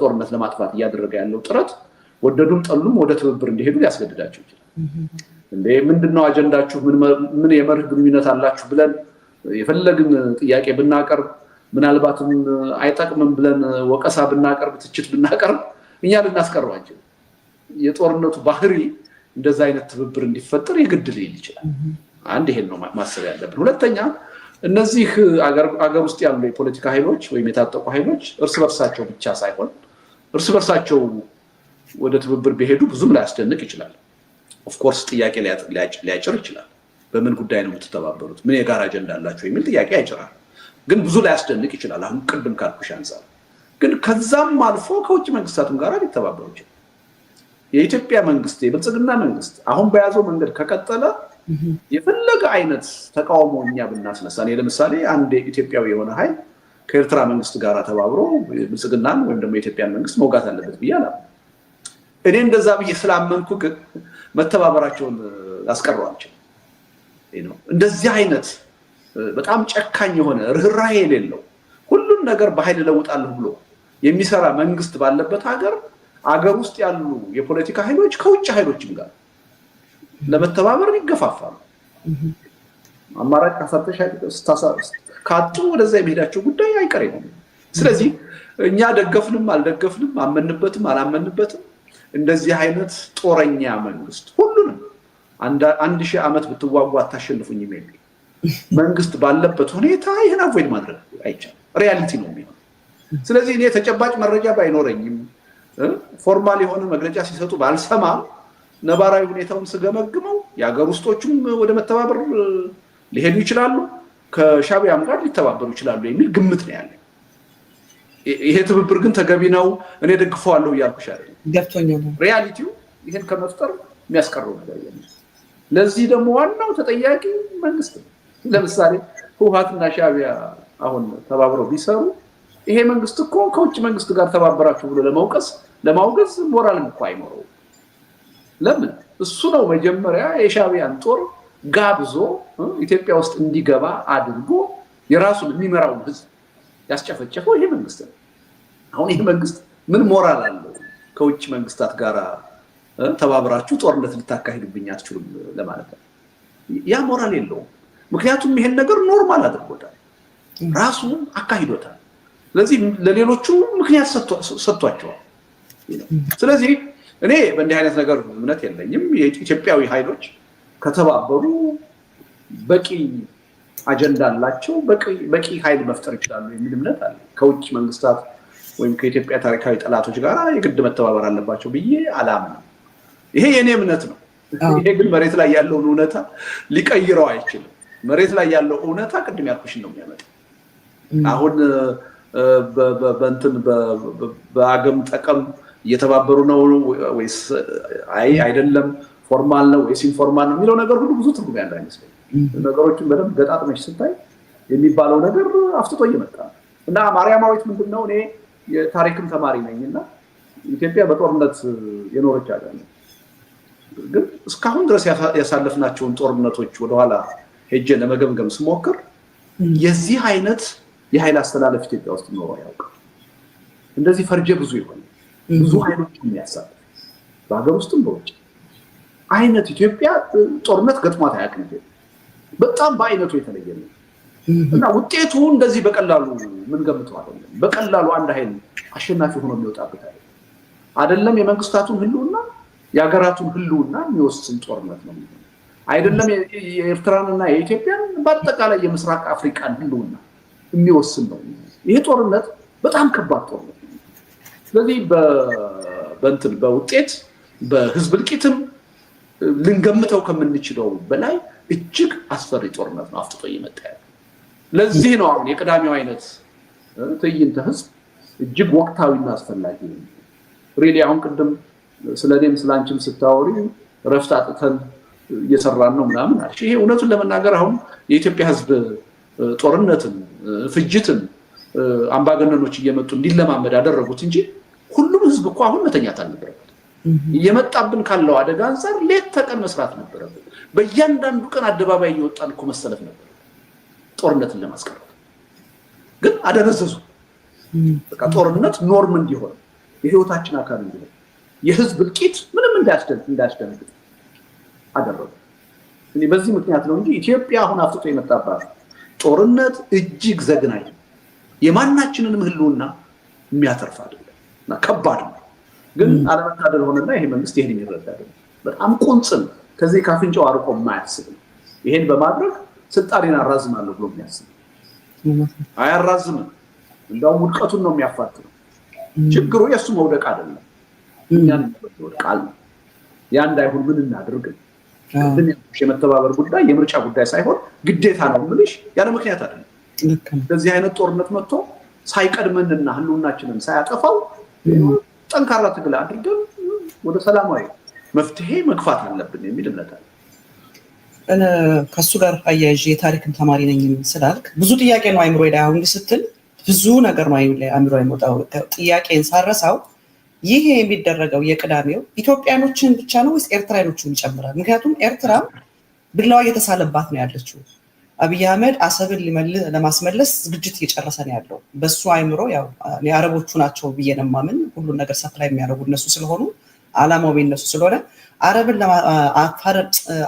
በጦርነት ለማጥፋት እያደረገ ያለው ጥረት ወደዱም ጠሉም ወደ ትብብር እንዲሄዱ ሊያስገድዳቸው ይችላል። እንዴ፣ ምንድነው አጀንዳችሁ? ምን የመርህ ግንኙነት አላችሁ ብለን የፈለግን ጥያቄ ብናቀርብ፣ ምናልባትም አይጠቅምም ብለን ወቀሳ ብናቀርብ፣ ትችት ብናቀርብ እኛ ልናስቀረው አንችልም። የጦርነቱ ባህሪ እንደዛ አይነት ትብብር እንዲፈጠር የግድ ሊል ይችላል። አንድ ይሄን ነው ማሰብ ያለብን። ሁለተኛ፣ እነዚህ አገር ውስጥ ያሉ የፖለቲካ ኃይሎች ወይም የታጠቁ ኃይሎች እርስ በርሳቸው ብቻ ሳይሆን፣ እርስ በርሳቸው ወደ ትብብር ቢሄዱ ብዙም ላያስደንቅ ይችላል። Of course ጥያቄ ሊያጭር ይችላል። በምን ጉዳይ ነው የምትተባበሩት? ምን የጋራ አጀንዳ አላቸው የሚል ጥያቄ ያጭራል። ግን ብዙ ላያስደንቅ ይችላል። አሁን ቅድም ካልኩሽ አንጻር ግን ከዛም አልፎ ከውጭ መንግስታትም ጋር ሊተባበሩ ይችላል። የኢትዮጵያ መንግስት፣ የብልጽግና መንግስት አሁን በያዘው መንገድ ከቀጠለ የፈለገ አይነት ተቃውሞ እኛ ብናስነሳ፣ እኔ ለምሳሌ አንድ ኢትዮጵያዊ የሆነ ኃይል ከኤርትራ መንግስት ጋር ተባብሮ ብልጽግናን ወይም ደግሞ የኢትዮጵያን መንግስት መውጋት አለበት ብዬ አላምንም። እኔ እንደዛ ብዬ ስላመንኩ ግን መተባበራቸውን ላስቀረው አልችልም። እንደዚህ አይነት በጣም ጨካኝ የሆነ፣ ርኅራሄ የሌለው፣ ሁሉን ነገር በኃይል እለውጣለሁ ብሎ የሚሰራ መንግስት ባለበት ሀገር፣ አገር ውስጥ ያሉ የፖለቲካ ኃይሎች ከውጭ ኃይሎችም ጋር ለመተባበር ይገፋፋሉ። አማራጭ ካጡ ወደዛ የመሄዳቸው ጉዳይ አይቀሬ ነው። ስለዚህ እኛ ደገፍንም አልደገፍንም፣ አመንበትም አላመንበትም፣ እንደዚህ አይነት ጦረኛ መንግስት፣ ሁሉንም 1000 ዓመት ብትዋጉ አታሸንፉኝም የሚል መንግስት ባለበት ሁኔታ ይህን avoid ማድረግ አይቻልም። Reality ነው የሚሆነው። ስለዚህ እኔ ተጨባጭ መረጃ ባይኖረኝም፣ formal የሆነ መግለጫ ሲሰጡ ባልሰማም፣ ነባራዊ ሁኔታውን ስገመግመው የሀገር ውስጦቹም ወደ መተባበር ሊሄዱ ይችላሉ፣ ከሻቢያም ጋር ሊተባበሩ ይችላሉ የሚል ግምት ነው ያለኝ። ይሄ ትብብር ግን ተገቢ ነው፣ እኔ ደግፈዋለሁ እያልኩሽ አይደለም። ገብቶኛል። Reality ው ይህን ከመፍጠር የሚያስቀረው ነገር የለም። ለዚህ ደግሞ ዋናው ተጠያቂ መንግስት ነው። ለምሳሌ ህወሓትና ሻቢያ አሁን ተባብረው ቢሰሩ ይሄ መንግስት እኮ ከውጭ መንግስት ጋር ተባበራችሁ ብሎ ለመውቀስ፣ ለማውገዝ ሞራልም እኮ አይኖረውም። ለምን? እሱ ነው መጀመሪያ የሻቢያን ጦር ጋብዞ ኢትዮጵያ ውስጥ እንዲገባ አድርጎ የራሱን የሚመራውን ህዝብ ያስጨፈጨፈው ይሄ መንግስት ነው። አሁን ይሄ መንግስት ምን ሞራል አለው ከውጭ መንግስታት ጋር ተባብራችሁ ጦርነት ልታካሂዱብኝ አትችሉም ለማለት ነው? ያ ሞራል የለውም። ምክንያቱም ይሄን ነገር normal አድርጎታል፣ ራሱ አካሂዶታል። ስለዚህ ለሌሎቹ ምክንያት ሰጥቷቸዋል። ስለዚህ እኔ በእንዲህ አይነት ነገር እምነት የለኝም። የኢትዮጵያዊ ኃይሎች ከተባበሩ በቂ አጀንዳ አላቸው፣ በቂ ኃይል መፍጠር ይችላሉ የሚል እምነት አለ። ከውጭ መንግስታት ወይም ከኢትዮጵያ ታሪካዊ ጠላቶች ጋር የግድ መተባበር አለባቸው ብዬ አላምንም። ይሄ የእኔ እምነት ነው። ይሄ ግን መሬት ላይ ያለውን እውነታ ሊቀይረው አይችልም። መሬት ላይ ያለው እውነታ ቅድም ያልኩሽን ነው የሚያመጣው። አሁን በእንትን በአገም ጠቀም እየተባበሩ ነው ወይስ አይ አይደለም፣ formal ነው ወይስ informal ነው የሚለው ነገር ሁሉ ብዙ ትርጉም ያለው አይመስለኝም። ነገሮችን በደንብ ገጣጥመሽ ስታይ የሚባለው ነገር አፍጥጦ እየመጣ ነው። እና ማርያማዊት፣ ምንድን ነው፣ እኔ የታሪክም ተማሪ ነኝ እና ኢትዮጵያ በጦርነት የኖረች ሀገር ነው። ግን እስካሁን ድረስ ያሳለፍናቸውን ጦርነቶች ወደኋላ ሄጄ ለመገምገም ስሞክር የዚህ አይነት የኃይል አሰላለፍ ኢትዮጵያ ውስጥ ኖሮ አያውቅም። እንደዚህ ፈርጀ ብዙ የሆነ፣ ብዙ ኃይሎች የሚያሳትፍ፣ በሀገር ውስጥም በውጭ አይነት ኢትዮጵያ ጦርነት ገጥሟት አያውቅም። ኢትዮጵያ በጣም በአይነቱ የተለየ ነው እና ውጤቱ እንደዚህ በቀላሉ ምንገምተው አይደለም። በቀላሉ አንድ ኃይል አሸናፊ ሆኖ የሚወጣበት አይደለም። አይደለም የመንግስታቱን ህልውና፣ የሀገራቱን ህልውና የሚወስን ጦርነት ነው የሚሆነው። አይደለም የኤርትራንና የኢትዮጵያን፣ በአጠቃላይ የምስራቅ አፍሪካን ህልውና የሚወስን ነው። ይሄ ጦርነት በጣም ከባድ ጦርነት ነው። ስለዚህ በእንትን በውጤት በህዝብ እልቂትም ልንገምተው ከምንችለው በላይ እጅግ አስፈሪ ጦርነት ነው አፍጥጦ እየመጣ ያለው። ለዚህ ነው አሁን የቅዳሜው አይነት ትዕይንተ ህዝብ እጅግ ወቅታዊና አስፈላጊ ነው። Really አሁን ቅድም ስለ እኔም ስለ አንቺም ስታወሪ እረፍት አጥተን እየሰራን ነው ምናምን አልሽ። ይሄ እውነቱን ለመናገር አሁን የኢትዮጵያ ህዝብ ጦርነትን፣ ፍጅትን አምባገነኖች እየመጡ እንዲለማመድ አደረጉት እንጂ ሁሉም ህዝብ እኮ አሁን መተኛት አልነበረበት። እየመጣብን ካለው አደጋ አንጻር ሌት ተቀን መስራት ነበረብን። በእያንዳንዱ ቀን አደባባይ እየወጣን እኮ መሰለፍ ነበር ጦርነትን ለማስቀረት። ግን አደነዘዙ። በቃ ጦርነት norm እንዲሆን የህይወታችን አካል እንዲሆን፣ የህዝብ እልቂት ምንም እንዳያስደነግጥ አደረጉ። እኔ በዚህ ምክንያት ነው እንጂ ኢትዮጵያ አሁን አፍጥጦ የመጣባት ጦርነት እጅግ ዘግናኝ፣ የማናችንንም ህልውና የሚያተርፍ አይደለም እና ከባድ ነው። ግን አለመታደል ሆነና ይሄ መንግስት ይሄን የሚረዳ አይደለም። በጣም ቁንጽል፣ ከዚህ ካፍንጫው አርቆ የማያስብ ነው። ይሄን በማድረግ ስልጣኔን አራዝማለሁ ብሎ የሚያስብ፣ አያራዝምም። እንደውም ውድቀቱን ነው የሚያፋጥነው። ችግሩ የእሱ መውደቅ አይደለም፣ እኛን ይወድቃል ነው። ያ እንዳይሆን ምን እናድርግ ነው። ቅድም ያልኩሽ የመተባበር ጉዳይ የምርጫ ጉዳይ ሳይሆን ግዴታ ነው የምልሽ ያለ ምክንያት አይደለም። እንደዚህ አይነት ጦርነት መጥቶ ሳይቀድመንና ህልውናችንን ሳያጠፋው ጠንካራ ትግል አድርገን ወደ ሰላማዊ መፍትሄ መግፋት አለብን የሚል እምነት አለ። ከእሱ ጋር አያይዤ የታሪክም ተማሪ ነኝ ስላልክ ብዙ ጥያቄ ነው አይምሮ ላይ፣ አሁን ስትል ብዙ ነገር ነው አይምሮ የመጣው። ጥያቄን ሳረሳው፣ ይሄ የሚደረገው የቅዳሜው ኢትዮጵያኖችን ብቻ ነው ወይስ ኤርትራኖችን ይጨምራል? ምክንያቱም ኤርትራ ቢላዋ እየተሳለባት ነው ያለችው። አብይ አህመድ አሰብን ለማስመለስ ዝግጅት እየጨረሰ ነው ያለው። በሱ አይምሮ ያው የአረቦቹ ናቸው ብዬ ነው የማምን። ሁሉን ነገር supply የሚያደርጉ እነሱ ስለሆኑ፣ አላማው የነሱ ስለሆነ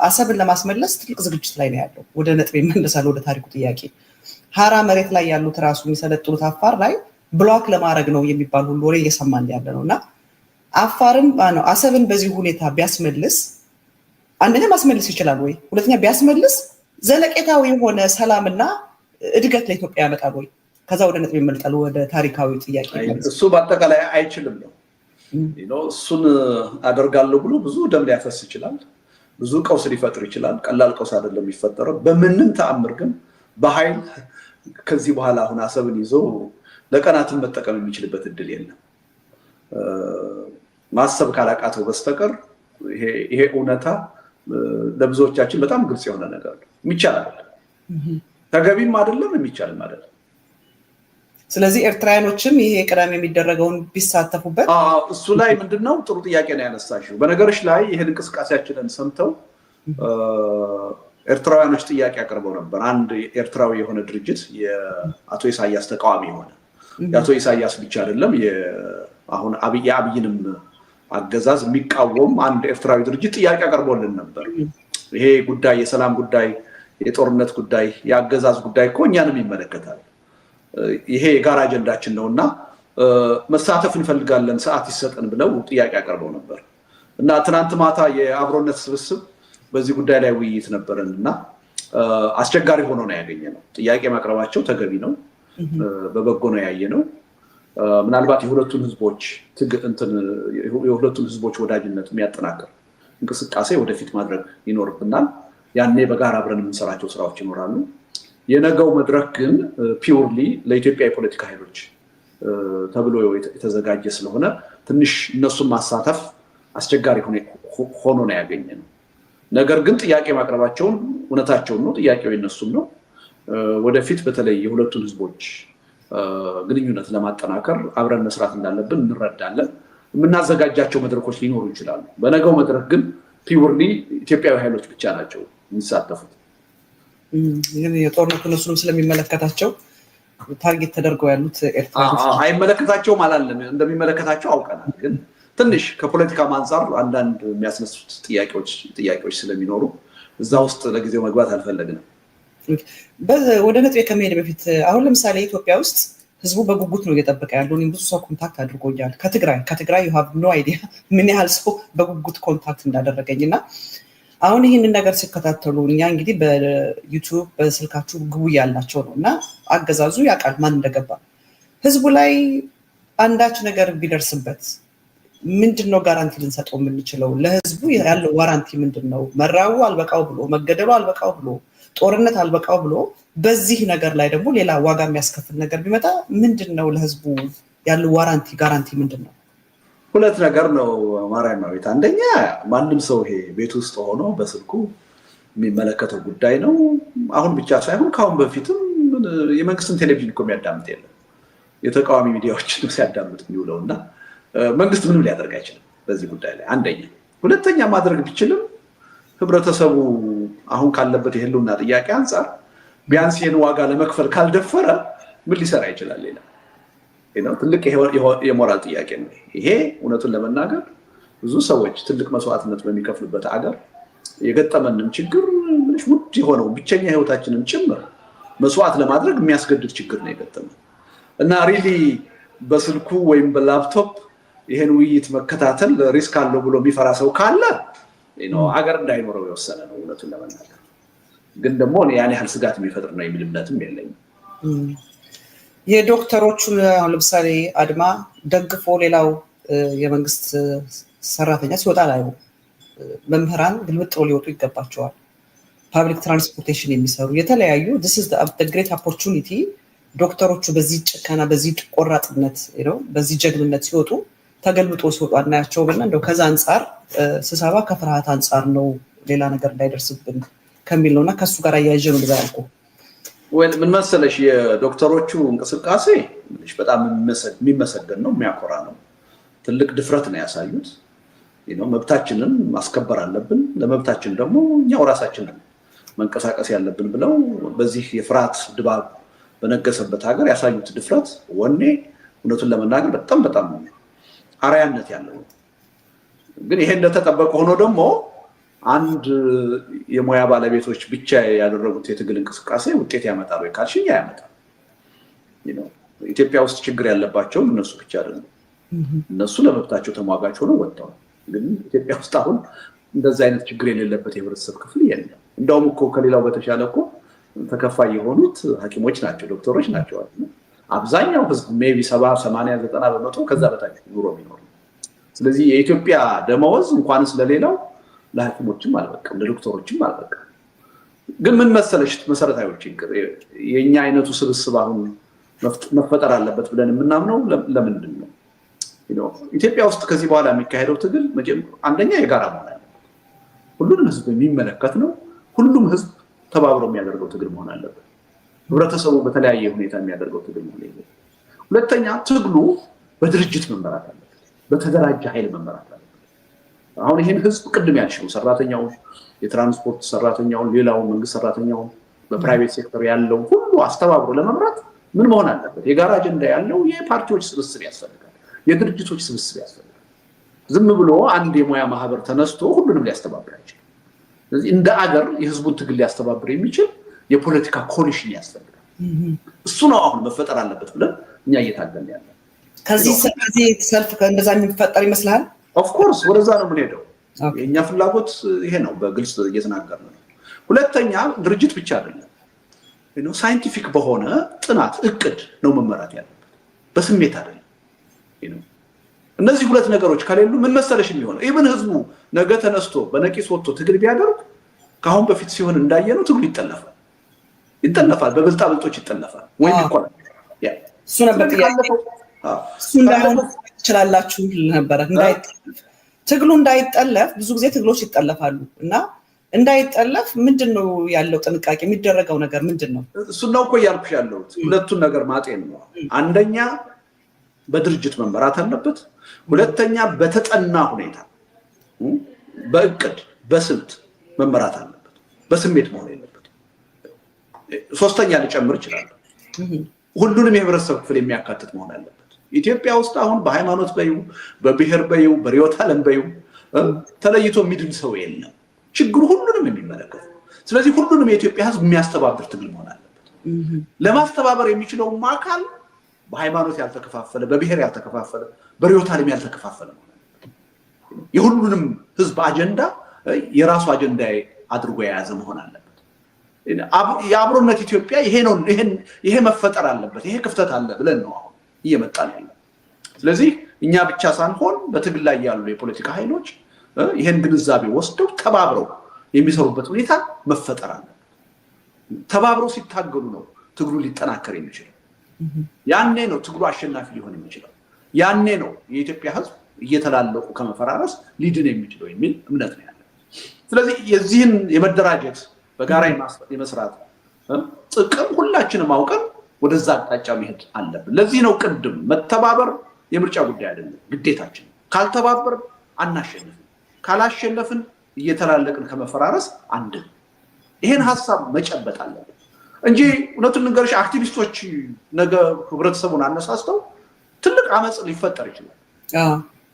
አሰብን ለማስመለስ ትልቅ ዝግጅት ላይ ነው ያለው። ወደ ነጥብ ይመለሳል። ወደ ታሪኩ ጥያቄ፣ ሀራ መሬት ላይ ያሉት ራሱ የሚሰለጥኑት አፋር ላይ block ለማድረግ ነው የሚባል ሁሉ ወሬ እየሰማን ያለ ነው። እና አፋርን አሰብን በዚህ ሁኔታ ቢያስመልስ፣ አንደኛ ማስመለስ ይችላል ወይ? ሁለተኛ ቢያስመልስ ዘለቄታዊ የሆነ ሰላምና እድገት ለኢትዮጵያ ያመጣል ወይ? ከዛ ወደ ነጥብ ይመልጣል፣ ወደ ታሪካዊ ጥያቄ። እሱ በአጠቃላይ አይችልም ነው። እሱን አደርጋለሁ ብሎ ብዙ ደም ሊያፈስ ይችላል። ብዙ ቀውስ ሊፈጥር ይችላል። ቀላል ቀውስ አይደለም የሚፈጠረው። በምንም ተአምር ግን በኃይል ከዚህ በኋላ አሁን አሰብን ይዞ ለቀናትን መጠቀም የሚችልበት እድል የለም። ማሰብ ካላቃተው በስተቀር ይሄ እውነታ ለብዙዎቻችን በጣም ግልጽ የሆነ ነገር ነው። የሚቻል አይደለም፣ ተገቢም አይደለም፣ የሚቻልም አይደለም። ስለዚህ ኤርትራውያኖችም ይሄ ቅዳሜ የሚደረገውን ቢሳተፉበት እሱ ላይ ምንድነው፣ ጥሩ ጥያቄ ነው ያነሳሽው። በነገሮች ላይ ይህን እንቅስቃሴያችንን ሰምተው ኤርትራውያኖች ጥያቄ አቅርበው ነበር። አንድ ኤርትራዊ የሆነ ድርጅት፣ የአቶ ኢሳያስ ተቃዋሚ የሆነ፣ የአቶ ኢሳያስ ብቻ አይደለም፣ አሁን የአብይንም አገዛዝ የሚቃወም አንድ ኤርትራዊ ድርጅት ጥያቄ አቅርቦልን ነበር። ይሄ ጉዳይ የሰላም ጉዳይ፣ የጦርነት ጉዳይ፣ የአገዛዝ ጉዳይ እኮ እኛንም ይመለከታል። ይሄ የጋራ አጀንዳችን ነው እና መሳተፍ እንፈልጋለን፣ ሰዓት ይሰጠን ብለው ጥያቄ አቅርበው ነበር። እና ትናንት ማታ የአብሮነት ስብስብ በዚህ ጉዳይ ላይ ውይይት ነበረን እና አስቸጋሪ ሆኖ ነው ያገኘነው። ጥያቄ ማቅረባቸው ተገቢ ነው፣ በበጎ ነው ያየነው። ምናልባት የሁለቱን ህዝቦች ወዳጅነት የሚያጠናክር እንቅስቃሴ ወደፊት ማድረግ ይኖርብናል። ያኔ በጋራ አብረን የምንሰራቸው ስራዎች ይኖራሉ። የነገው መድረክ ግን purely ለኢትዮጵያ የፖለቲካ ኃይሎች ተብሎ የተዘጋጀ ስለሆነ ትንሽ እነሱን ማሳተፍ አስቸጋሪ ሆኖ ነው ያገኘነው። ነገር ግን ጥያቄ ማቅረባቸውን እውነታቸውን ነው፣ ጥያቄው የነሱም ነው። ወደፊት በተለይ የሁለቱን ህዝቦች ግንኙነት ለማጠናከር አብረን መስራት እንዳለብን እንረዳለን። የምናዘጋጃቸው መድረኮች ሊኖሩ ይችላሉ። በነገው መድረክ ግን purely ኢትዮጵያዊ ኃይሎች ብቻ ናቸው የሚሳተፉት። ግን የጦርነቱ እነሱንም ስለሚመለከታቸው target ተደርገው ያሉት ኤርትራ አይመለከታቸውም አላለም። እንደሚመለከታቸው አውቀናል። ግን ትንሽ ከፖለቲካም አንጻር አንዳንድ የሚያስነሱት ጥያቄዎች ስለሚኖሩ እዛ ውስጥ ለጊዜው መግባት አልፈለግንም። ወደ ነጥቤ ከመሄድ በፊት፣ አሁን ለምሳሌ ኢትዮጵያ ውስጥ ህዝቡ በጉጉት ነው እየጠበቀ ያለው። እኔም ብዙ ሰው contact አድርጎኛል ከትግራይ። You have no idea ምን ያህል ሰው በጉጉት contact እንዳደረገኝ። እና አሁን ይህንን ነገር ሲከታተሉ፣ እኛ እንግዲህ በ YouTube በስልካችሁ ግቡ እያልናቸው ነው እና አገዛዙ ያውቃል ማን እንደገባ። ህዝቡ ላይ አንዳች ነገር ቢደርስበት ምንድን ነው guarantee ልንሰጠው የምንችለው? ለህዝቡ ያለው warranty ምንድን ነው? መራቡ አልበቃው ብሎ፣ መገደሉ አልበቃው ብሎ፣ ጦርነት አልበቃው ብሎ በዚህ ነገር ላይ ደግሞ ሌላ ዋጋ የሚያስከፍል ነገር ቢመጣ ምንድን ነው ለህዝቡ ያለው warranty፣ guarantee ምንድን ነው? ሁለት ነገር ነው ማርያማዊት። አንደኛ ማንም ሰው ይሄ ቤት ውስጥ ሆኖ በስልኩ የሚመለከተው ጉዳይ ነው። አሁን ብቻ ሳይሆን ከአሁን በፊትም የመንግስትን ቴሌቪዥን እኮ የሚያዳምጥ የለም። የተቃዋሚ ሚዲያዎችን ሲያዳምጥ የሚውለው። እና መንግስት ምንም ሊያደርግ አይችልም በዚህ ጉዳይ ላይ አንደኛ። ሁለተኛ ማድረግ ቢችልም ህብረተሰቡ አሁን ካለበት የህልውና ጥያቄ አንጻር ቢያንስ ይህን ዋጋ ለመክፈል ካልደፈረ ምን ሊሰራ ይችላል? ሌላ ትልቅ የሞራል ጥያቄ ነው ይሄ። እውነቱን ለመናገር ብዙ ሰዎች ትልቅ መስዋዕትነት በሚከፍሉበት አገር የገጠመንን ችግር፣ ውድ የሆነው ብቸኛ ህይወታችንን ጭምር መስዋዕት ለማድረግ የሚያስገድድ ችግር ነው የገጠመን። እና really በስልኩ ወይም በላፕቶፕ ይህን ውይይት መከታተል risk አለው ብሎ የሚፈራ ሰው ካለ አገር እንዳይኖረው የወሰነ ነው። እውነቱን ለመናገር ግን ደግሞ ያን ያህል ስጋት የሚፈጥር ነው የሚል እምነትም የለኝም። የዶክተሮቹን አሁን ለምሳሌ አድማ ደግፎ ሌላው የመንግስት ሰራተኛ ሲወጣ ላይ፣ መምህራን ግልብጥ ብለው ሊወጡ ይገባቸዋል። Public transportation የሚሰሩ የተለያዩ፣ this is the great opportunity። ዶክተሮቹ በዚህ ጭከና፣ በዚህ ቆራጥነት ነው፣ በዚህ ጀግንነት ሲወጡ ተገልብጦ ሲወጡ አናያቸውም። እና እንደው ከዛ አንጻር ስሰባ ከፍርሃት አንጻር ነው፣ ሌላ ነገር እንዳይደርስብን ከሚል ነው። እና ከእሱ ጋር አያይዤ ነው ልዛ ያልኩህ። ምን መሰለሽ፣ የዶክተሮቹ እንቅስቃሴ በጣም የሚመሰገን ነው፣ የሚያኮራ ነው። ትልቅ ድፍረት ነው ያሳዩት። መብታችንን ማስከበር አለብን፣ ለመብታችን ደግሞ እኛው ራሳችንን መንቀሳቀስ ያለብን ብለው በዚህ የፍርሃት ድባብ በነገሰበት ሀገር ያሳዩት ድፍረት፣ ወኔ እውነቱን ለመናገር በጣም በጣም አርአያነት ያለው ነው። ግን ይሄ እንደተጠበቀ ሆኖ ደግሞ አንድ የሙያ ባለቤቶች ብቻ ያደረጉት የትግል እንቅስቃሴ ውጤት ያመጣል ወይ ካልሽኝ አያመጣም። ኢትዮጵያ ውስጥ ችግር ያለባቸውም እነሱ ብቻ አይደሉም። እነሱ ለመብታቸው ተሟጋች ሆነው ወጥተዋል። ግን ኢትዮጵያ ውስጥ አሁን እንደዚ አይነት ችግር የሌለበት የህብረተሰብ ክፍል የለም። እንደውም እኮ ከሌላው በተሻለ እኮ ተከፋይ የሆኑት ሐኪሞች ናቸው፣ ዶክተሮች ናቸው። አብዛኛው ህዝብ maybe 70፣ 80፣ 90% ከዛ በታች ኑሮ የሚኖር ነው። ስለዚህ የኢትዮጵያ ደመወዝ እንኳንስ ለሌላው ለሐኪሞችም አልበቃም፣ ለዶክተሮችም አልበቃም። ግን ምን መሰለሽ፣ መሰረታዊ ችግር የእኛ አይነቱ ስብስብ አሁን መፈጠር አለበት ብለን የምናምነው ለምንድን ነው? ኢትዮጵያ ውስጥ ከዚህ በኋላ የሚካሄደው ትግል አንደኛ የጋራ መሆን አለበት። ሁሉንም ህዝብ የሚመለከት ነው። ሁሉም ህዝብ ተባብሮ የሚያደርገው ትግል መሆን አለበት። ህብረተሰቡ በተለያየ ሁኔታ የሚያደርገው ትግል መሆን የለበትም። ሁለተኛ፣ ትግሉ በድርጅት መመራት አለበት፣ በተደራጀ ኃይል መመራት አለበት። አሁን ይህን ህዝብ ቅድም ያልሽው ሰራተኛውን፣ የትራንስፖርት ሰራተኛውን፣ ሌላውን መንግስት ሰራተኛውን፣ በ private sector ያለውን ሁሉ አስተባብሮ ለመምራት ምን መሆን አለበት? የጋራ አጀንዳ ያለው የፓርቲዎች ስብስብ ያስፈልጋል። የድርጅቶች ስብስብ ያስፈልጋል። ዝም ብሎ አንድ የሙያ ማህበር ተነስቶ ሁሉንም ሊያስተባብር አይችልም። ስለዚህ እንደ አገር የህዝቡን ትግል ሊያስተባብር የሚችል የፖለቲካ coalition ያስፈልጋል። እሱ ነው አሁን መፈጠር አለበት ብለን እኛ እየታገልን ያለ። ከዚህ ሰልፍ እንደዛ የሚፈጠር ይመስልሃል? Of course ወደዛ ነው የምንሄደው። የእኛ ፍላጎት ይሄ ነው፣ በግልጽ እየተናገርን ነው። ሁለተኛ፣ ድርጅት ብቻ አይደለም፣ scientific በሆነ ጥናት እቅድ ነው መመራት ያለበት፣ በስሜት አይደለም። እነዚህ ሁለት ነገሮች ከሌሉ ምን መሰለሽ የሚሆነው፣ even ህዝቡ ነገ ተነስቶ በነቂስ ወጥቶ ትግል ቢያደርግ ከአሁን በፊት ሲሆን እንዳየነው ትግሉ ይጠለፋል፣ ይጠለፋል፣ በብልጣብልጦች ይጠለፋል ወይም ይኮላል። እሱ ነበር ጥያቄ። እሱ እንዳይሆን ትችላላችሁ ነበረ፣ እንዳይጠለፍ፣ ትግሉ እንዳይጠለፍ። ብዙ ጊዜ ትግሎች ይጠለፋሉ እና እንዳይጠለፍ ምንድን ነው ያለው ጥንቃቄ፣ የሚደረገው ነገር ምንድን ነው? እሱን ነው እኮ እያልኩሽ ያለሁት። ሁለቱን ነገር ማጤን ነው። አንደኛ፣ በድርጅት መመራት አለበት። ሁለተኛ፣ በተጠና ሁኔታ፣ በእቅድ፣ በስልት መመራት አለበት። በስሜት መሆን የለበትም። ሶስተኛ ልጨምር እችላለሁ። ሁሉንም የህብረተሰብ ክፍል የሚያካትት መሆን አለበት። ኢትዮጵያ ውስጥ አሁን በሃይማኖት በይው፣ በብሔር በይው፣ በርዕዮተ ዓለም በይው ተለይቶ የሚድን ሰው የለም። ችግሩ ሁሉንም የሚመለከት ነው። ስለዚህ ሁሉንም የኢትዮጵያ ህዝብ የሚያስተባብር ትግል መሆን አለበት። ለማስተባበር የሚችለውም አካል በሃይማኖት ያልተከፋፈለ፣ በብሔር ያልተከፋፈለ፣ በርዕዮተ ዓለም ያልተከፋፈለ መሆን አለበት። የሁሉንም ህዝብ አጀንዳ የራሱ አጀንዳ አድርጎ የያዘ መሆን አለበት። የአብሮነት ኢትዮጵያ ይሄ ነው። ይሄ መፈጠር አለበት። ይሄ ክፍተት አለ ብለን ነው አሁን እየመጣን ያለ። ስለዚህ እኛ ብቻ ሳንሆን በትግል ላይ ያሉ የፖለቲካ ኃይሎች ይሄን ግንዛቤ ወስደው ተባብረው የሚሰሩበት ሁኔታ መፈጠር አለበት። ተባብረው ሲታገሉ ነው ትግሉ ሊጠናከር የሚችለው። ያኔ ነው ትግሉ አሸናፊ ሊሆን የሚችለው። ያኔ ነው የኢትዮጵያ ህዝብ እየተላለቁ ከመፈራረስ ሊድን የሚችለው የሚል እምነት ነው ያለ። ስለዚህ የዚህን የመደራጀት፣ በጋራ የመስራት ጥቅም ሁላችንም አውቀን ወደዛ አቅጣጫ መሄድ አለብን። ለዚህ ነው ቅድም መተባበር የምርጫ ጉዳይ አይደለም፣ ግዴታችን። ካልተባበር አናሸንፍም። ካላሸነፍን እየተላለቅን ከመፈራረስ አንድን። ይሄን ሀሳብ መጨበጥ አለብን እንጂ እውነቱን ልንገርሽ፣ አክቲቪስቶች ነገ ህብረተሰቡን አነሳስተው ትልቅ አመፅ ሊፈጠር ይችላል።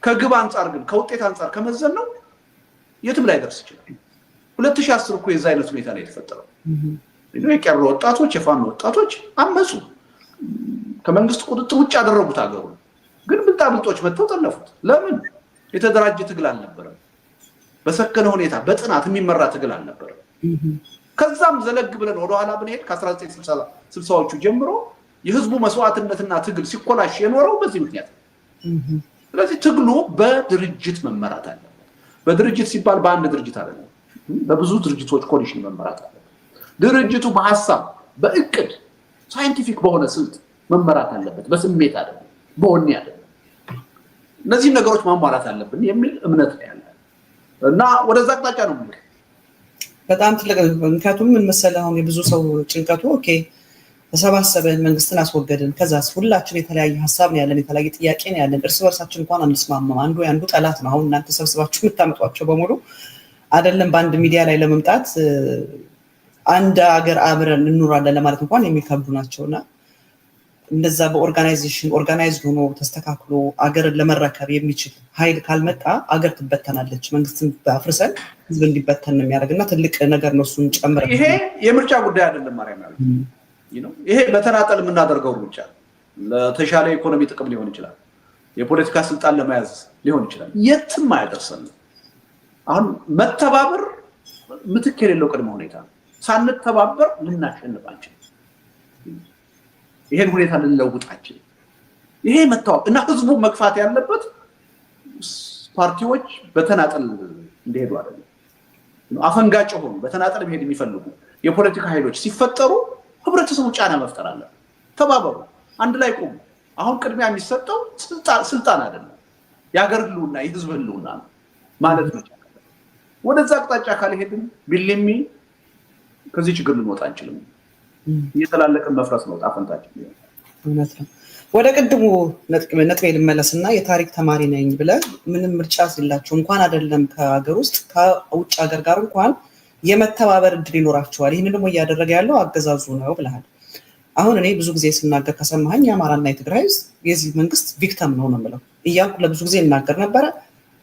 ከግብ አንጻር ግን፣ ከውጤት አንጻር ከመዘን ነው የትም ላይ ደርስ ይችላል። 2010 እኮ የዛ አይነት ሁኔታ ነው የተፈጠረው። የቄሮ ወጣቶች፣ የፋኖ ወጣቶች አመፁ። ከመንግስት ቁጥጥር ውጭ ያደረጉት ሀገሩን። ግን ብልጣብልጦች መጥተው ጠለፉት። ለምን? የተደራጀ ትግል አልነበረም። በሰከነ ሁኔታ በጥናት የሚመራ ትግል አልነበረም። ከዛም ዘለግ ብለን ወደኋላ ብንሄድ ከ1960ዎቹ ጀምሮ የህዝቡ መስዋዕትነትና ትግል ሲኮላሽ የኖረው በዚህ ምክንያት ነው። ስለዚህ ትግሉ በድርጅት መመራት አለበት። በድርጅት ሲባል በአንድ ድርጅት አይደለም፣ በብዙ ድርጅቶች coalition መመራት አለበት። ድርጅቱ በሀሳብ፣ በእቅድ፣ scientific በሆነ ስልት መመራት አለበት። በስሜት አይደለም፣ በወኔ አይደለም። እነዚህን ነገሮች ማሟላት አለብን የሚል እምነት ነው ያለ እና ወደዛ አቅጣጫ ነው የምንሄደው። በጣም ትልቅ፣ ምክንያቱም ምን መሰለህ፣ አሁን የብዙ ሰው ጭንቀቱ okay ተሰባሰብን፣ መንግስትን አስወገድን፣ ከዛስ? ሁላችን የተለያየ ሀሳብ ነው ያለን፣ የተለያየ ጥያቄ ነው ያለን፣ እርስ በርሳችን እንኳን አንስማማም፣ አንዱ የአንዱ ጠላት ነው። አሁን እናንተ ሰብስባችሁ የምታመጧቸው በሙሉ አይደለም በአንድ ሚዲያ ላይ ለመምጣት፣ አንድ ሀገር አብረን እንኖራለን ለማለት እንኳን የሚከብዱ ናቸው። እና እንደዛ በ organization organized ሆኖ ተስተካክሎ አገርን ለመረከብ የሚችል ኃይል ካልመጣ አገር ትበተናለች። መንግስትን አፍርሰን ህዝብ እንዲበተን ነው የሚያደርግ እና ትልቅ ነገር ነው። እሱን ጨምረ ይሄ የምርጫ ጉዳይ አይደለም ማርያም፣ ያሉት ይሄ በተናጠል የምናደርገው ሩጫ ለተሻለ ኢኮኖሚ ጥቅም ሊሆን ይችላል፣ የፖለቲካ ስልጣን ለመያዝ ሊሆን ይችላል። የትም አያደርሰንም። አሁን መተባበር ምትክ የሌለው ቅድመ ሁኔታ ነው። ሳንተባበር ልናሸንፍ አንችልም። ይሄን ሁኔታ ልንለውጥ አንችልም። ይሄ መታወቅ እና ህዝቡ መግፋት ያለበት ፓርቲዎች በተናጠል እንዲሄዱ አይደለም። አፈንጋጭ የሆኑ፣ በተናጠል መሄድ የሚፈልጉ የፖለቲካ ኃይሎች ሲፈጠሩ ህብረተሰቡ ጫና መፍጠር አለበት። ተባበሩ፣ አንድ ላይ ቆሙ። አሁን ቅድሚያ የሚሰጠው ስልጣን አይደለም፣ የሀገር ህልውና፣ የህዝብ ህልውና ነው ማለት ነው። ወደዛ አቅጣጫ ካልሄድን believe me ከዚህ ችግር ልንወጣ አንችልም። እየተላለቅን መፍረስ ነው ዕጣ ፈንታችን። እውነት ነው። ወደ ቅድሙ ነጥቤ ልመለስ እና የታሪክ ተማሪ ነኝ ብለህ ምንም ምርጫ የላቸው እንኳን አይደለም ከሀገር ውስጥ፣ ከውጭ ሀገር ጋር እንኳን የመተባበር እድል ይኖራቸዋል። ይህንን ደግሞ እያደረገ ያለው አገዛዙ ነው ብለሃል። አሁን እኔ ብዙ ጊዜ ስናገር ከሰማኸኝ የአማራና የትግራይ ህዝብ የዚህ መንግስት victim ነው ነው የምለው እያልኩ ለብዙ ጊዜ እናገር ነበረ።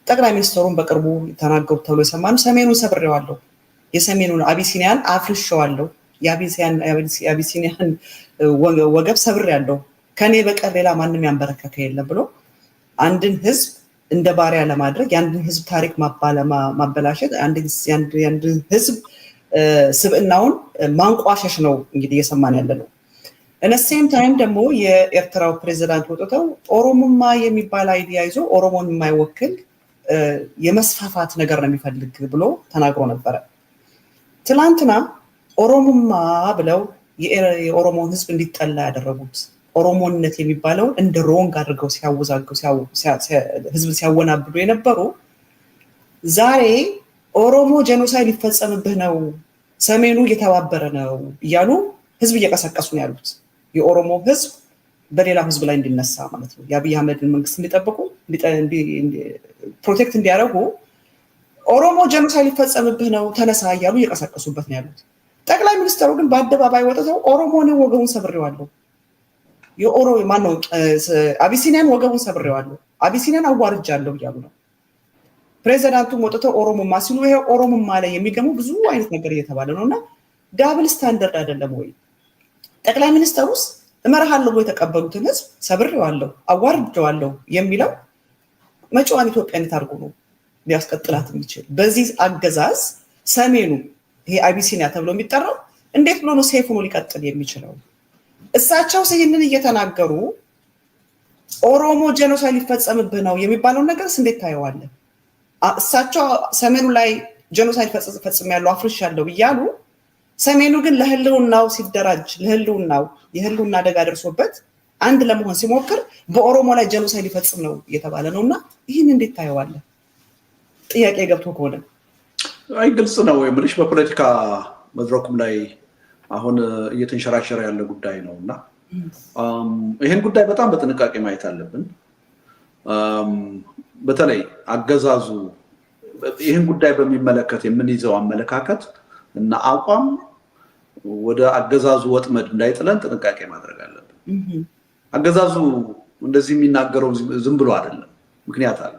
ጠቅላይ ሚኒስትሩን በቅርቡ ተናገሩት ተብሎ የሰማነው ሰሜኑን ሰብሬዋለሁ፣ የሰሜኑን አቢሲኒያን አፍርሼዋለሁ፣ የአቢሲኒያን ወገብ ሰብሬያለሁ፣ ከኔ በቀር ሌላ ማንም ያንበረከከ የለም ብሎ አንድን ህዝብ እንደ ባሪያ ለማድረግ፣ የአንድን ህዝብ ታሪክ ማበላሸት፣ የአንድን ህዝብ ስብዕናውን ማንቋሸሽ ነው እንግዲህ እየሰማን ያለ ነው። At the same time ደግሞ የኤርትራው ፕሬዚዳንት ወጥተው ኦሮሙማ የሚባል idea ይዞ ኦሮሞን የማይወክል የመስፋፋት ነገር ነው የሚፈልግ ብሎ ተናግሮ ነበረ። ትላንትና ኦሮሙማ ብለው የኦሮሞን ህዝብ እንዲጠላ ያደረጉት፣ ኦሮሞነት የሚባለውን እንደ wrong አድርገው ሲያወዛግቡ፣ ህዝብን ሲያወናብዱ የነበሩ ዛሬ ኦሮሞ genocide ሊፈጸምብህ ነው፣ ሰሜኑ እየተባበረ ነው እያሉ ህዝብ እየቀሰቀሱ ነው ያሉት። የኦሮሞ ህዝብ በሌላው ህዝብ ላይ እንዲነሳ ማለት ነው። የአብይ አህመድን መንግስት እንዲጠብቁ፣ protect እንዲያደርጉ ኦሮሞ genocide ሊፈጸምብህ ነው ተነሳ እያሉ እየቀሰቀሱበት ነው ያሉት። ጠቅላይ ሚኒስትሩ ግን በአደባባይ ወጥተው ኦሮሞን ወገቡን ሰብሬዋለሁ፣ የኦሮ ማነው አቢሲኒያን ወገቡን ሰብሬዋለሁ፣ አቢሲኒያን አዋርጃለሁ እያሉ ነው። ፕሬዚዳንቱም ወጥተው ኦሮሞማ ሲሉ ይሄ ኦሮሞማ ላይ የሚገሙ ብዙ አይነት ነገር እየተባለ ነው። እና double standard አይደለም ወይ? ጠቅላይ ሚኒስተሩስ እመርሃለሁ ብሎ የተቀበሉትን ህዝብ ሰብሬዋለሁ፣ አዋርጀዋለሁ የሚለው መጪዋን ኢትዮጵያ እንዴት አድርጎ ነው ሊያስቀጥላት የሚችል? በዚህ አገዛዝ ሰሜኑ ይሄ አቢሲኒያ ተብሎ የሚጠራው እንዴት ብሎ ነው safe ሆኖ ሊቀጥል የሚችለው? እሳቸው ይህንን እየተናገሩ ኦሮሞ genocide ሊፈጸምብህ ነው የሚባለውን ነገርስ እንዴት ታየዋለህ? እሳቸው ሰሜኑ ላይ genocide ፈጽሜያለሁ፣ አፍርሻለሁ እያሉ ሰሜኑ ግን ለህልውናው ሲደራጅ፣ ለህልውናው የህልውና አደጋ ደርሶበት አንድ ለመሆን ሲሞክር በኦሮሞ ላይ genocide ሊፈጽም ነው እየተባለ ነው። እና ይህን እንዴት ታየዋለህ? ጥያቄ ገብቶ ከሆነ። አይ፣ ግልጽ ነው የምልሽ፣ በፖለቲካ መድረኩም ላይ አሁን እየተንሸራሸረ ያለ ጉዳይ ነው እና ይህን ጉዳይ በጣም በጥንቃቄ ማየት አለብን። በተለይ አገዛዙ ይህን ጉዳይ በሚመለከት የምንይዘው አመለካከት እና አቋም ወደ አገዛዙ ወጥመድ እንዳይጥለን ጥንቃቄ ማድረግ አለብን። አገዛዙ እንደዚህ የሚናገረው ዝም ብሎ አይደለም፣ ምክንያት አለ።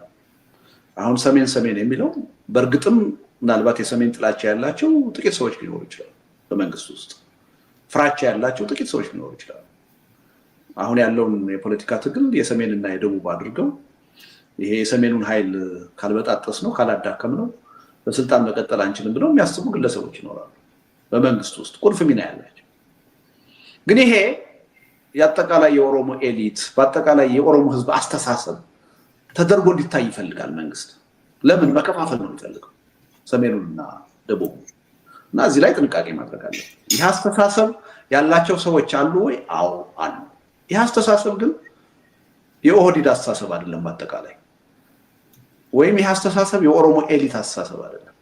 አሁን ሰሜን ሰሜን የሚለው በእርግጥም ምናልባት የሰሜን ጥላቻ ያላቸው ጥቂት ሰዎች ሊኖሩ ይችላሉ። በመንግስት ውስጥ ፍራቻ ያላቸው ጥቂት ሰዎች ሊኖሩ ይችላሉ። አሁን ያለውን የፖለቲካ ትግል የሰሜንና የደቡብ አድርገው ይሄ የሰሜኑን ኃይል ካልበጣጠስነው፣ ካላዳከምነው በስልጣን መቀጠል አንችልም ብለው የሚያስቡ ግለሰቦች ይኖራሉ። በመንግስት ውስጥ ቁልፍ ሚና ያላቸው። ግን ይሄ የአጠቃላይ የኦሮሞ elite፣ በአጠቃላይ የኦሮሞ ህዝብ አስተሳሰብ ተደርጎ እንዲታይ ይፈልጋል መንግስት። ለምን? መከፋፈል ነው የሚፈልገው ሰሜኑንና ደቡቡ። እና እዚህ ላይ ጥንቃቄ ማድረግ አለ። ይህ አስተሳሰብ ያላቸው ሰዎች አሉ ወይ? አዎ አሉ። ይህ አስተሳሰብ ግን የኦህዲድ አስተሳሰብ አይደለም በአጠቃላይ፣ ወይም ይህ አስተሳሰብ የኦሮሞ elite አስተሳሰብ አይደለም።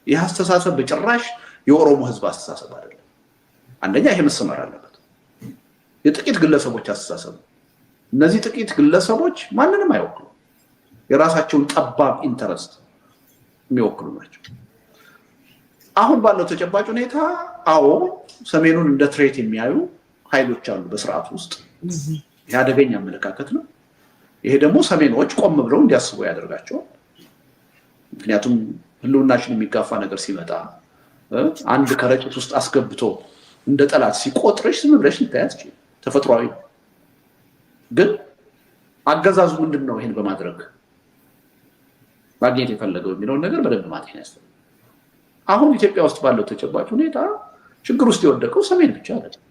ይህ አስተሳሰብ በጭራሽ የኦሮሞ ህዝብ አስተሳሰብ አይደለም። አንደኛ ይሄ መሰመር አለበት። የጥቂት ግለሰቦች አስተሳሰብ ነው። እነዚህ ጥቂት ግለሰቦች ማንንም አይወክሉም። የራሳቸውን ጠባብ interest የሚወክሉ ናቸው። አሁን ባለው ተጨባጭ ሁኔታ አዎ ሰሜኑን እንደ threat የሚያዩ ኃይሎች አሉ በስርዓቱ ውስጥ። ይህ አደገኛ አመለካከት ነው። ይሄ ደግሞ ሰሜኖች ቆም ብለው እንዲያስቡ ያደርጋቸዋል። ምክንያቱም ህልውናሽን የሚጋፋ ነገር ሲመጣ፣ አንድ ከረጢት ውስጥ አስገብቶ እንደ ጠላት ሲቆጥርሽ ዝም ብለሽ ልታይ አትችይም። ተፈጥሯዊ ነው። ግን አገዛዙ ምንድን ነው ይሄን በማድረግ ማግኘት የፈለገው የሚለውን ነገር በደንብ ማጤን ያስፈልጋል። አሁን ኢትዮጵያ ውስጥ ባለው ተጨባጭ ሁኔታ ችግር ውስጥ የወደቀው ሰሜን ብቻ አይደለም።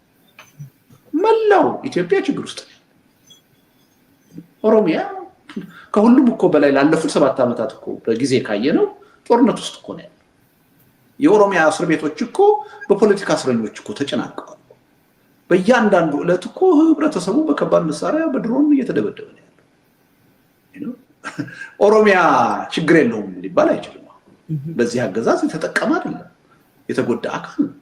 መላው ኢትዮጵያ ችግር ውስጥ ነው። ኦሮሚያ ከሁሉም እኮ በላይ ላለፉት 7 ዓመታት እኮ በጊዜ ካየነው ጦርነት ውስጥ እኮ ነው ያለው። የኦሮሚያ እስር ቤቶች እኮ በፖለቲካ እስረኞች እኮ ተጨናንቀዋል። በእያንዳንዱ ዕለት እኮ ህብረተሰቡ በከባድ መሳሪያ፣ በድሮን እየተደበደበ ነው ያለው። ኦሮሚያ ችግር የለውም ሊባል አይችልም። በዚህ አገዛዝ የተጠቀመ አይደለም፣ የተጎዳ አካል ነው።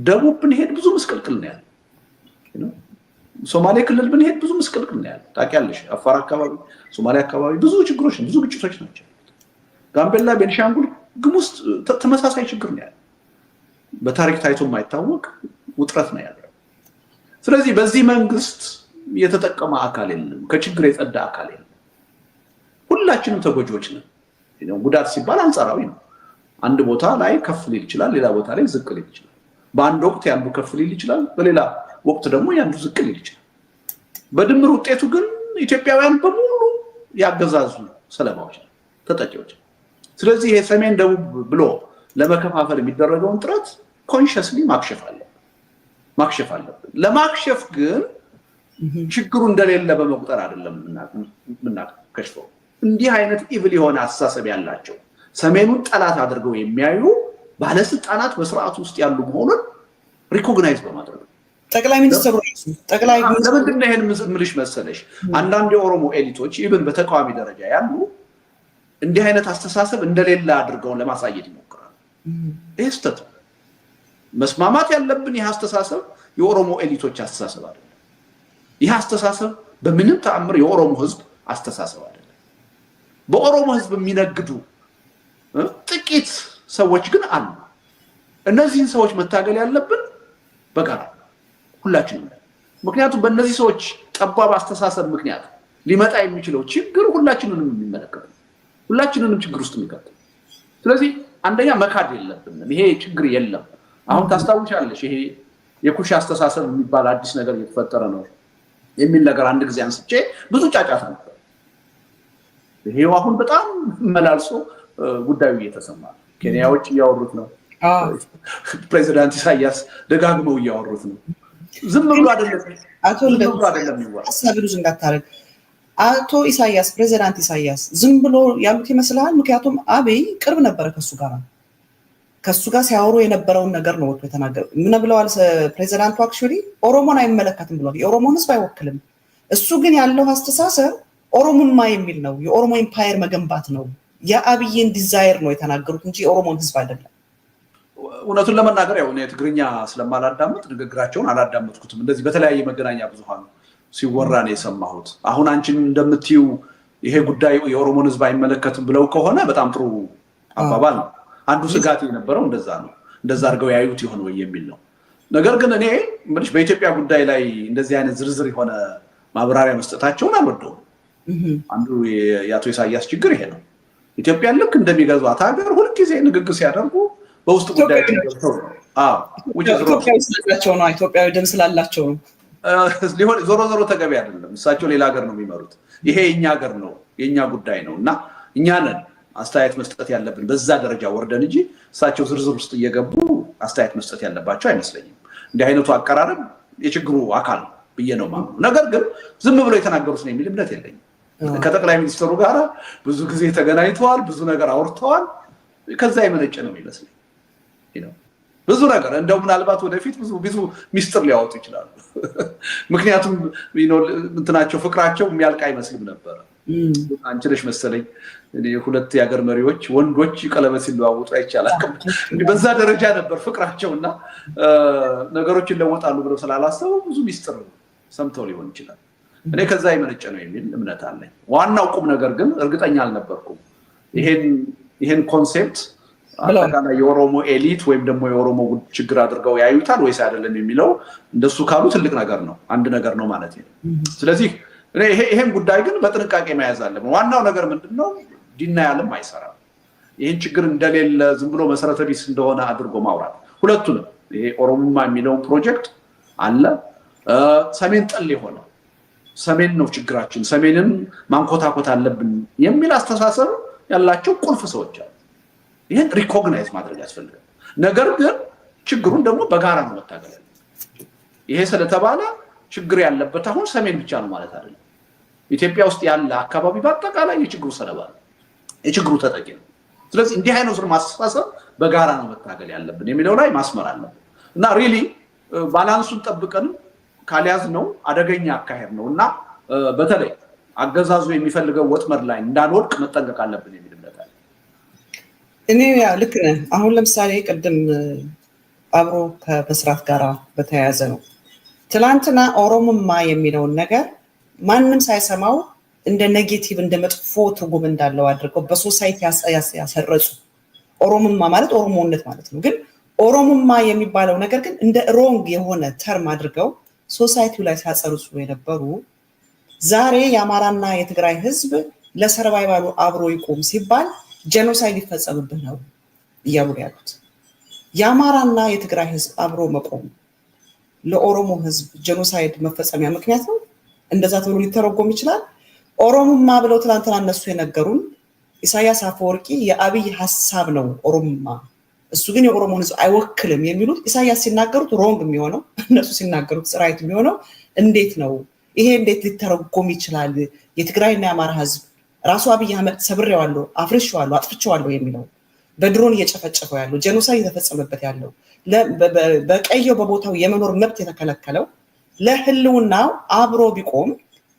ደቡብ ብንሄድ ብዙ ምስቅልቅል ነው ያለው። ሶማሌ ክልል ብንሄድ ብዙ ምስቅልቅል ነው ያለው። ታውቂያለሽ፣ አፋር አካባቢ፣ ሶማሌ አካባቢ ብዙ ችግሮች፣ ብዙ ግጭቶች ናቸው። ጋምቤላ፣ ቤንሻንጉል ጉሙዝ ተመሳሳይ ችግር ነው ያለው። በታሪክ ታይቶ የማይታወቅ ውጥረት ነው ያለው። ስለዚህ በዚህ መንግስት የተጠቀመ አካል የለም፣ ከችግር የጸዳ አካል የለም። ሁላችንም ተጎጂዎች ነን። ጉዳት ሲባል አንጻራዊ ነው። አንድ ቦታ ላይ ከፍ ሊል ይችላል፣ ሌላ ቦታ ላይ ዝቅ ሊል ይችላል። በአንድ ወቅት ያንዱ ከፍ ሊል ይችላል፣ በሌላ ወቅት ደግሞ ያንዱ ዝቅ ሊል ይችላል። በድምር ውጤቱ ግን ኢትዮጵያውያን በሙሉ ያገዛዙ ሰለባዎች፣ ተጠቂዎች። ስለዚህ ይሄ ሰሜን ደቡብ ብሎ ለመከፋፈል የሚደረገውን ጥረት consciously ማክሸፍ አለብን። ለማክሸፍ ግን ችግሩ እንደሌለ በመቁጠር አይደለም የምናከሽፈው። እንዲህ አይነት evil የሆነ አስተሳሰብ ያላቸው፣ ሰሜኑን ጠላት አድርገው የሚያዩ ባለስልጣናት በስርዓቱ ውስጥ ያሉ መሆኑን recognize በማድረግ ነው። ጠቅላይ ሚኒስትሩ ራሱ ጠቅላይ ለምንድን ነው ይሄን ምልሽ መሰለሽ? አንዳንድ የኦሮሞ elite ኦች even በተቃዋሚ ደረጃ ያሉ እንዲህ አይነት አስተሳሰብ እንደሌለ አድርገውን ለማሳየት ይሞክራሉ። ይህ ስህተት ነው። መስማማት ያለብን ይህ አስተሳሰብ የኦሮሞ elite ኦች አስተሳሰብ አይደለም። ይህ አስተሳሰብ በምንም ተአምር የኦሮሞ ሕዝብ አስተሳሰብ አይደለም። በኦሮሞ ሕዝብ የሚነግዱ ጥቂት ሰዎች ግን አሉ። እነዚህን ሰዎች መታገል ያለብን በጋራ ሁላችንም። ምክንያቱም በእነዚህ ሰዎች ጠባብ አስተሳሰብ ምክንያት ሊመጣ የሚችለው ችግር ሁላችንንም የሚመለከት ነው። ሁላችንንም ችግር ውስጥ የሚከት። ስለዚህ አንደኛ መካድ የለብንም። ይሄ ችግር የለም። አሁን ታስታውሻለሽ፣ ይሄ የኩሽ አስተሳሰብ የሚባል አዲስ ነገር እየተፈጠረ ነው የሚል ነገር አንድ ጊዜ አንስቼ ብዙ ጫጫታ ነበር። ይሄው አሁን በጣም መላልሶ ጉዳዩ እየተሰማ ነው። ኬንያዎች እያወሩት ነው። ፕሬዚዳንት ኢሳያስ ደጋግመው እያወሩት ነው። ዝም ብሎ አይደለም። አቶ ዝም ብሎ አይደለም የሚወራው። ሀሳብ ብዙ እንዳታረግ፣ አቶ ኢሳያስ፣ ፕሬዚዳንት ኢሳያስ ዝም ብሎ ያሉት ይመስልሃል? ምክንያቱም አብይ ቅርብ ነበረ ከሱ ጋር። ከሱ ጋር ሲያወሩ የነበረውን ነገር ነው ወጥቶ የተናገረው። ምን ብለዋል ፕሬዚዳንቱ? Actually ኦሮሞን አይመለከትም ብለዋል። የኦሮሞን ህዝብ አይወክልም። እሱ ግን ያለው አስተሳሰብ ኦሮሙማ የሚል ነው። የኦሮሞ empire መገንባት ነው። የአብይን desire ነው የተናገሩት እንጂ የኦሮሞን ህዝብ አይደለም። እውነቱን ለመናገር ያው እኔ ትግርኛ ስለማላዳምጥ ንግግራቸውን አላዳመጥኩትም። እንደዚህ በተለያየ መገናኛ ብዙሃን ሲወራ ነው የሰማሁት። አሁን አንቺን እንደምትይው ይሄ ጉዳይ የኦሮሞን ህዝብ አይመለከትም ብለው ከሆነ በጣም ጥሩ አባባል ነው። አንዱ ስጋት የነበረው እንደዛ ነው። እንደዛ አድርገው ያዩት ይሆን ወይ የሚል ነው። ነገር ግን እኔ የምልሽ በኢትዮጵያ ጉዳይ ላይ እንደዚህ አይነት ዝርዝር የሆነ ማብራሪያ መስጠታቸውን አልወደውም። አንዱ የአቶ ኢሳያስ ችግር ይሄ ነው። ኢትዮጵያን ልክ እንደሚገዟት ሀገር ሁልጊዜ ንግግር ሲያደርጉ በውስጥ ጉዳያቸው ገብተው ነው። ኢትዮጵያዊ ስላላቸው ነው። ኢትዮጵያዊ ደም ስላላቸው ነው። ሊሆን ዞሮ ዞሮ ተገቢ አይደለም። እሳቸው ሌላ ሀገር ነው የሚመሩት። ይሄ የእኛ ሀገር ነው፣ የእኛ ጉዳይ ነው እና እኛ ነን አስተያየት መስጠት ያለብን በዛ ደረጃ ወርደን እንጂ እሳቸው ዝርዝር ውስጥ እየገቡ አስተያየት መስጠት ያለባቸው አይመስለኝም። እንዲህ አይነቱ አቀራረብ የችግሩ አካል ነው ብዬ ነው የማምነው። ነገር ግን ዝም ብሎ የተናገሩት ነው የሚል እምነት የለኝም። ከጠቅላይ ሚኒስትሩ ጋር ብዙ ጊዜ ተገናኝተዋል፣ ብዙ ነገር አውርተዋል። ከዛ የመነጨ ነው የሚመስለኝ ብዙ ነገር እንደው ምናልባት ወደፊት ብዙ ብዙ ሚስጥር ሊያወጡ ይችላሉ። ምክንያቱም እንትናቸው ፍቅራቸው የሚያልቅ አይመስልም ነበረ። አንቺ ነሽ መሰለኝ ሁለት የሀገር መሪዎች ወንዶች ቀለበት ሲለዋወጡ አይቻልም። በዛ ደረጃ ነበር ፍቅራቸው እና ነገሮች ይለወጣሉ ብለው ስላላሰቡ ብዙ ሚስጥር ሰምተው ሊሆን ይችላል። እኔ ከዛ የመነጨ ነው የሚል እምነት አለኝ። ዋናው ቁም ነገር ግን እርግጠኛ አልነበርኩም ይሄን concept አጠቃላይ የኦሮሞ elite ወይም ደግሞ የኦሮሞ ችግር አድርገው ያዩታል ወይስ አይደለም የሚለው፣ እንደሱ ካሉ ትልቅ ነገር ነው፣ አንድ ነገር ነው ማለት ነው። ስለዚህ ይሄን ጉዳይ ግን በጥንቃቄ መያዝ አለብን። ዋናው ነገር ምንድን ነው? Denial ም አይሰራም። ይህን ችግር እንደሌለ ዝም ብሎ መሰረተ ቢስ እንደሆነ አድርጎ ማውራት፣ ሁለቱንም ይሄ ኦሮሙማ የሚለውን ፕሮጀክት አለ፣ ሰሜን ጠል የሆነ፣ ሰሜን ነው ችግራችን፣ ሰሜንን ማንኮታኮት አለብን የሚል አስተሳሰብ ያላቸው ቁልፍ ሰዎች አሉ። ይህን recognize ማድረግ ያስፈልጋል። ነገር ግን ችግሩን ደግሞ በጋራ ነው መታገል ያለብን። ይሄ ስለተባለ ችግር ያለበት አሁን ሰሜን ብቻ ነው ማለት አይደለም። ኢትዮጵያ ውስጥ ያለ አካባቢ በአጠቃላይ የችግሩ ሰለባ ነው፣ የችግሩ ተጠቂ ነው። ስለዚህ እንዲህ አይነቱን ማስተሳሰብ በጋራ ነው መታገል ያለብን የሚለው ላይ ማስመር አለብን እና really balance ኡን ጠብቀን ካልያዝነው አደገኛ አካሄድ ነው እና በተለይ አገዛዙ የሚፈልገው ወጥመድ ላይ እንዳንወድቅ መጠንቀቅ አለብን የሚል እምነት አለ። እኔ ያ ልክ ነህ። አሁን ለምሳሌ ቅድም አብሮ ከመስራት ጋር በተያያዘ ነው። ትላንትና ኦሮሙማ የሚለውን ነገር ማንም ሳይሰማው እንደ negative፣ እንደ መጥፎ ትርጉም እንዳለው አድርገው በ society ያሰረጹ፣ ኦሮሙማ ማለት ኦሮሞነት ማለት ነው። ግን ኦሮሙማ የሚባለው ነገር ግን እንደ wrong የሆነ term አድርገው society ው ላይ ሲያሰርጹ የነበሩ፣ ዛሬ የአማራና የትግራይ ህዝብ ለ survival ኡ አብሮ ይቁም ሲባል genocide ሊፈጸምብህ ነው እያሉ ያሉት። የአማራና የትግራይ ህዝብ አብሮ መቆም ለኦሮሞ ህዝብ genocide መፈጸሚያ ምክንያት ነው። እንደዛ ተብሎ ሊተረጎም ይችላል። ኦሮሙማ ብለው ትላንትና እነሱ የነገሩን ኢሳያስ አፈወርቂ የአብይ ሀሳብ ነው ኦሮሙማ፣ እሱ ግን የኦሮሞን ህዝብ አይወክልም የሚሉት፣ ኢሳያስ ሲናገሩት wrong የሚሆነው እነሱ ሲናገሩት right የሚሆነው እንዴት ነው? ይሄ እንዴት ሊተረጎም ይችላል? የትግራይና የአማራ ህዝብ ራሱ አብይ አህመድ ሰብሬዋለሁ፣ አፍርሼዋለሁ፣ አጥፍቼዋለሁ የሚለው፣ በድሮን እየጨፈጨፈው ያለው፣ genocide እየተፈጸመበት ያለው፣ በቀየው በቦታው የመኖር መብት የተከለከለው ለህልውናው አብሮ ቢቆም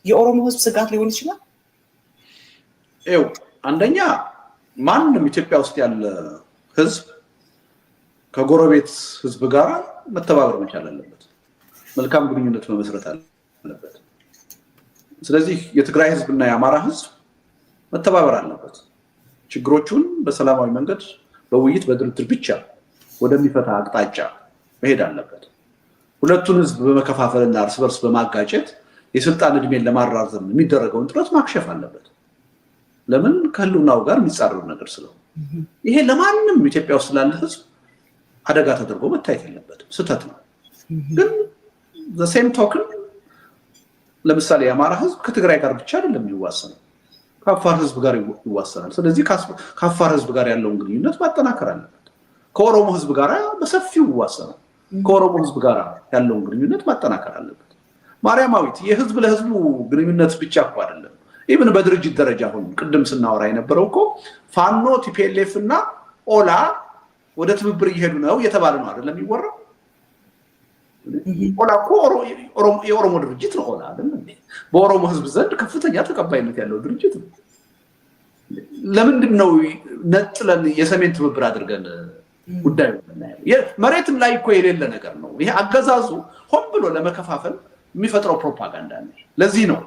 የኦሮሞ ህዝብ ስጋት ሊሆን ይችላል። ይኸው አንደኛ ማንም ኢትዮጵያ ውስጥ ያለ ህዝብ ከጎረቤት ህዝብ ጋር መተባበር መቻል አለበት። መልካም ግንኙነት መመስረት አለበት። ስለዚህ የትግራይ ህዝብና የአማራ ህዝብ መተባበር አለበት። ችግሮቹን በሰላማዊ መንገድ በውይይት በድርድር ብቻ ወደሚፈታ አቅጣጫ መሄድ አለበት። ሁለቱን ህዝብ በመከፋፈልና እርስ በርስ በማጋጨት የስልጣን እድሜን ለማራዘም የሚደረገውን ጥረት ማክሸፍ አለበት። ለምን? ከህልውናው ጋር የሚጻረር ነገር ስለሆነ። ይሄ ለማንም ኢትዮጵያ ውስጥ ላለ ህዝብ አደጋ ተደርጎ መታየት የለበትም። ስህተት ነው። ግን same token ለምሳሌ የአማራ ህዝብ ከትግራይ ጋር ብቻ አይደለም የሚዋሰነው፣ ከአፋር ህዝብ ጋር ይዋሰናል። ስለዚህ ከአፋር ህዝብ ጋር ያለውን ግንኙነት ማጠናከር አለበት። ከኦሮሞ ህዝብ ጋር በሰፊው ይዋሰናል። ከኦሮሞ ህዝብ ጋር ያለውን ግንኙነት ማጠናከር አለበት። ማርያማዊት፣ የህዝብ ለህዝቡ ግንኙነት ብቻ እኮ አይደለም። Even በድርጅት ደረጃ አሁን ቅድም ስናወራ የነበረው እኮ ፋኖ፣ TPLF እና ኦላ ወደ ትብብር እየሄዱ ነው እየተባለ ነው አይደለም የሚወራው? ኦላ እኮ የኦሮሞ ድርጅት ነው። ኦላ አይደል? በኦሮሞ ህዝብ ዘንድ ከፍተኛ ተቀባይነት ያለው ድርጅት ነው። ለምንድን ነው ነጥለን የሰሜን ትብብር አድርገን ጉዳዩ የምናየው? መሬትም ላይ እኮ የሌለ ነገር ነው። ይሄ አገዛዙ ሆን ብሎ ለመከፋፈል የሚፈጥረው ፕሮፓጋንዳ ነው። ለዚህ ነው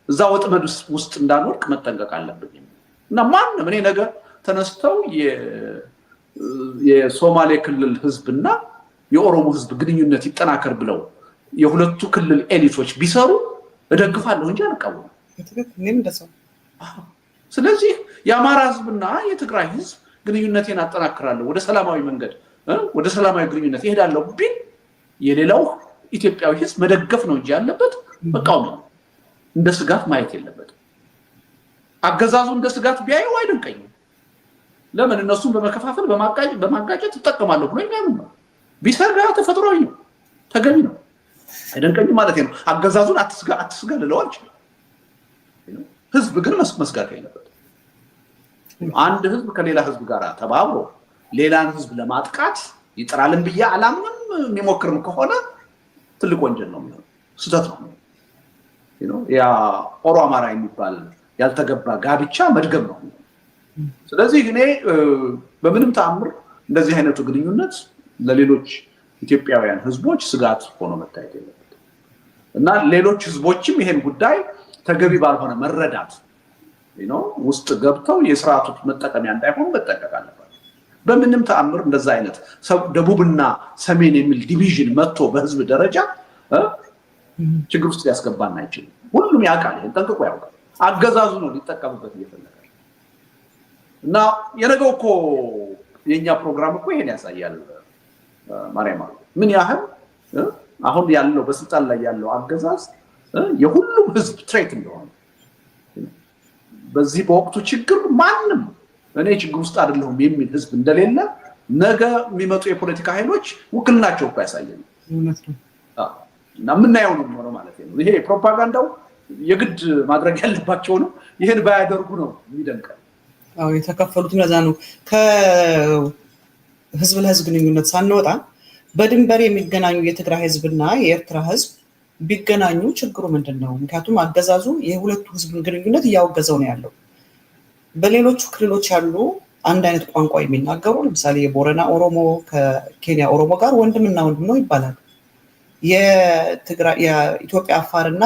እዛ ወጥመድ ውስጥ እንዳንወድቅ መጠንቀቅ አለብን። እና ማንም እኔ ነገ ተነስተው የሶማሌ ክልል ህዝብና የኦሮሞ ህዝብ ግንኙነት ይጠናከር ብለው የሁለቱ ክልል elite ኦች ቢሰሩ እደግፋለሁ እንጂ አልቃወምም። እኔም እንደዛው። ስለዚህ የአማራ ህዝብና የትግራይ ህዝብ ግንኙነቴን አጠናክራለሁ፣ ወደ ሰላማዊ መንገድ፣ ወደ ሰላማዊ ግንኙነት ይሄዳለሁ ቢል የሌላው ኢትዮጵያዊ ህዝብ መደገፍ ነው እንጂ ያለበት መቃወም ነው። እንደ ስጋት ማየት የለበትም። አገዛዙ እንደ ስጋት ቢያየው አይደንቀኝም። ለምን? እነሱን በመከፋፈል፣ በማጋጨት እጠቀማለሁ ብሎ የሚያምን ነው። ቢሰጋ ተፈጥሯዊ ነው፣ ተገቢ ነው። አይደንቀኝም ማለት ነው። አገዛዙን አትስጋ አትስጋ ልለው አልችልም። ህዝብ ግን መስጋት የለበትም። አንድ ህዝብ ከሌላ ህዝብ ጋር ተባብሮ ሌላን ህዝብ ለማጥቃት ይጥራልን ብዬ አላምንም። የሚሞክርም ከሆነ ትልቅ ወንጀል ነው የሚሆነው፣ ስህተት ነው። ያ ኦሮ አማራ የሚባል ያልተገባ ጋብቻ መድገም ነው። ስለዚህ እኔ በምንም ተአምር እንደዚህ አይነቱ ግንኙነት ለሌሎች ኢትዮጵያውያን ህዝቦች ስጋት ሆኖ መታየት የለበትም እና ሌሎች ህዝቦችም ይሄን ጉዳይ ተገቢ ባልሆነ መረዳት ውስጥ ገብተው የስርዓቱ መጠቀሚያ እንዳይሆኑ መጠንቀቅ አለባቸው። በምንም ተአምር እንደዛ አይነት ደቡብና ሰሜን የሚል division መጥቶ በህዝብ ደረጃ ችግር ውስጥ ሊያስገባን አይችልም። ሁሉም ያውቃል፣ ይሄን ጠንቅቆ ያውቃል። አገዛዙ ነው ሊጠቀምበት እየፈለገ እና የነገው እኮ የእኛ ፕሮግራም እኮ ይሄን ያሳያል። ማርያም፣ ምን ያህል አሁን ያለው በስልጣን ላይ ያለው አገዛዝ የሁሉም ህዝብ threat እንደሆነ፣ በዚህ በወቅቱ ችግር ማንም እኔ ችግር ውስጥ አይደለሁም የሚል ህዝብ እንደሌለ ነገ የሚመጡ የፖለቲካ ኃይሎች ውክልናቸው እኮ ያሳየናል እና የምናየው ነው የሚሆነው ማለት ነው። ይሄ ፕሮፓጋንዳው የግድ ማድረግ ያለባቸው ነው። ይህን ባያደርጉ ነው የሚደንቀው። አዎ፣ የተከፈሉትም ለዛ ነው። ከህዝብ ለህዝብ ግንኙነት ሳንወጣ በድንበር የሚገናኙ የትግራይ ህዝብና የኤርትራ ህዝብ ቢገናኙ ችግሩ ምንድን ነው? ምክንያቱም አገዛዙ የሁለቱ ህዝብ ግንኙነት እያወገዘው ነው ያለው። በሌሎቹ ክልሎች ያሉ አንድ አይነት ቋንቋ የሚናገሩ፣ ለምሳሌ የቦረና ኦሮሞ ከኬንያ ኦሮሞ ጋር ወንድምና ወንድም ነው ይባላል። የኢትዮጵያ አፋር እና